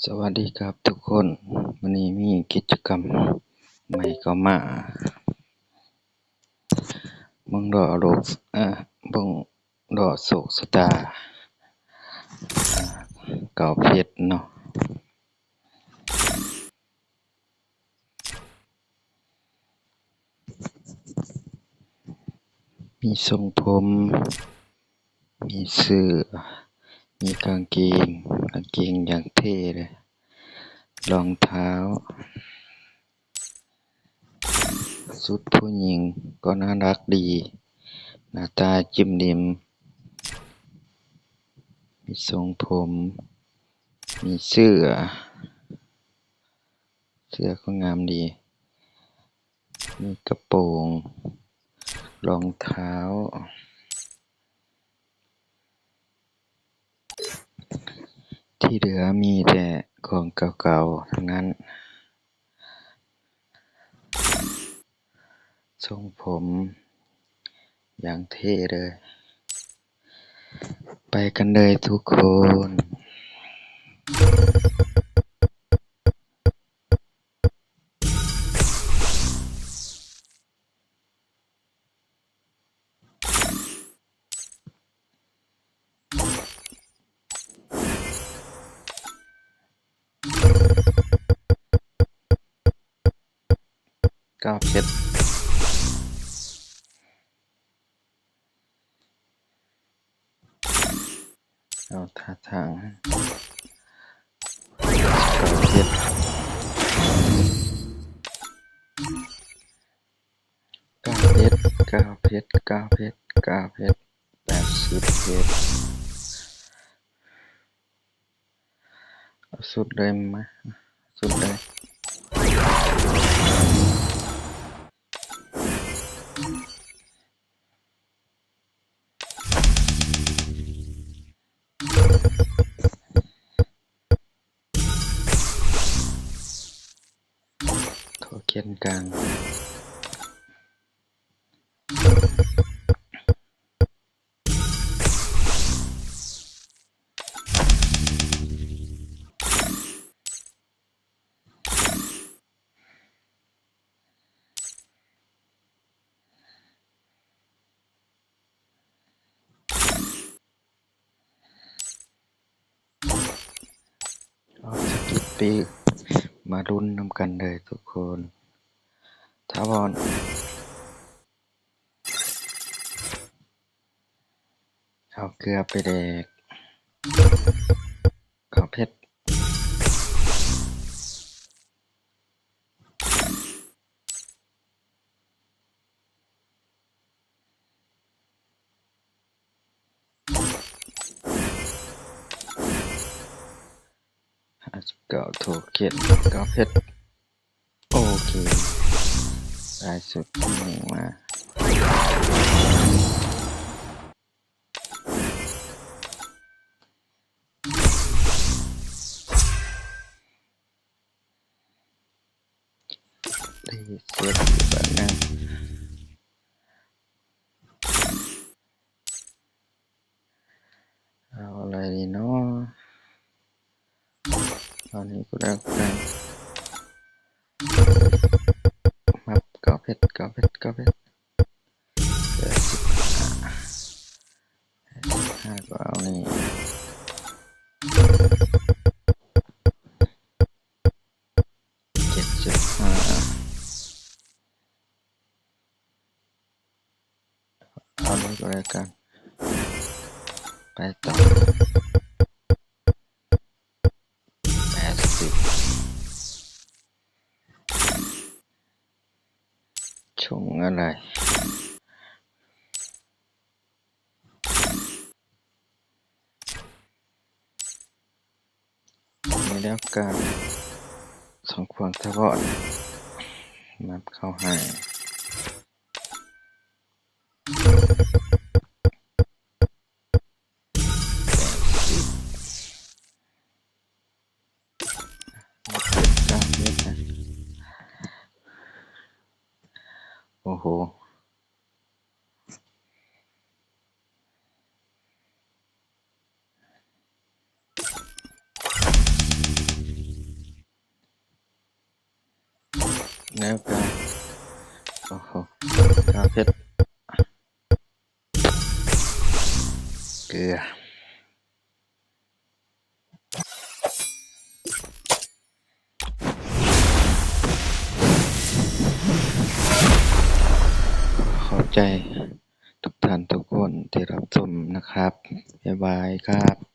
ສະຫວັດດີຄັບທຸກຄົນ, ມື້ນີ້ມີກິດຈະກຳໃໝ່ເຂົ້າມາ ເບິ່ງເລາະໂລກ ເອີ ເບິ່ງເລາະໂຊກຊະຕາ ເອີ ເກົ້າເພັດເນາະ. ມີຊົງຜົມ ມີເສື້ອ ມີກາງເກງ ກາງເກງຢ່າງເທ່ເລີຍ ລອງເທົ້າ ຊຸດຜູ້ຍິງກໍໜ້າລັກດີ ໜ້າຕາຈິ້ມລິມ ມີຊົງຜົມ ມີເສື້ອ ເສື້ອກໍງາມດີ ມີກະໂປງ ລອງເທົ້າ ທີ່ເຫຼືອມີແຕ່ຂອງເກົ່າໆທັງນັ້ນ. ຊົງຜົມຢ່າງເທ່ເລີຍ. ໄປກັນເລີຍທຸກຄົນ. ເກົ້າເຈັດ ເອົາທ່າທາງ ເກົ້າເຈັດ ເກົ້າເຈັດ ເກົ້າເຈັດ ເກົ້າເຈັດ ເກົ້າເຈັດ ແປດສິບເອັດ ເອົາສຸດເລີຍ ມາ ສຸດເລີຍ. ໂທເຄັນກາງ ອອກສະກິດປີກ ມາລຸ້ນນຳກັນເດີທຸກຄົນ. ຖາວອນ ເອົາເກືອໄປແດກ ເອົາເຜັດ ຫ້າສິບເກົ້າ ໂທເຄັນ ເກົ້າເພັດ ໂອເຄ ໄດ້ຊຸດນີ້ມາ. ໄດ້ເສຍບາດໜຶ່ງ ເອົາອະໄລດີເນາະ ເອົານີ້ກໍແລ້ວກັນ ມັບ ເກົ້າເພັດ ເກົ້າເພັດ ເກົ້າເພັດ. ແປດສິບຫ້າ ແປດສິບຫ້າ ກໍເອົານີ້ ເຈັດສິບຫ້າ ເອົານີ້ກໍແລ້ວກັນ ໄປຕໍ່ ແປດສິບ ຊົງອະໄລ ນີ້ແລ້ວກະສອງຂວາງທະວອນ ມັບເຂົ້າໃຫ້ ແປດສິບ ເຈັດ ເກົ້າ ເຈັດ ໂອ້ໂຫ. ແນວການ ໂອ້ໂຫ ກາເຜັດ ເກືອ ຂອບໃຈທຸກທ່ານທຸກຄົນທີ່ຮັບຊົມນະຄັບ. ບາຍບາຍຄັບ.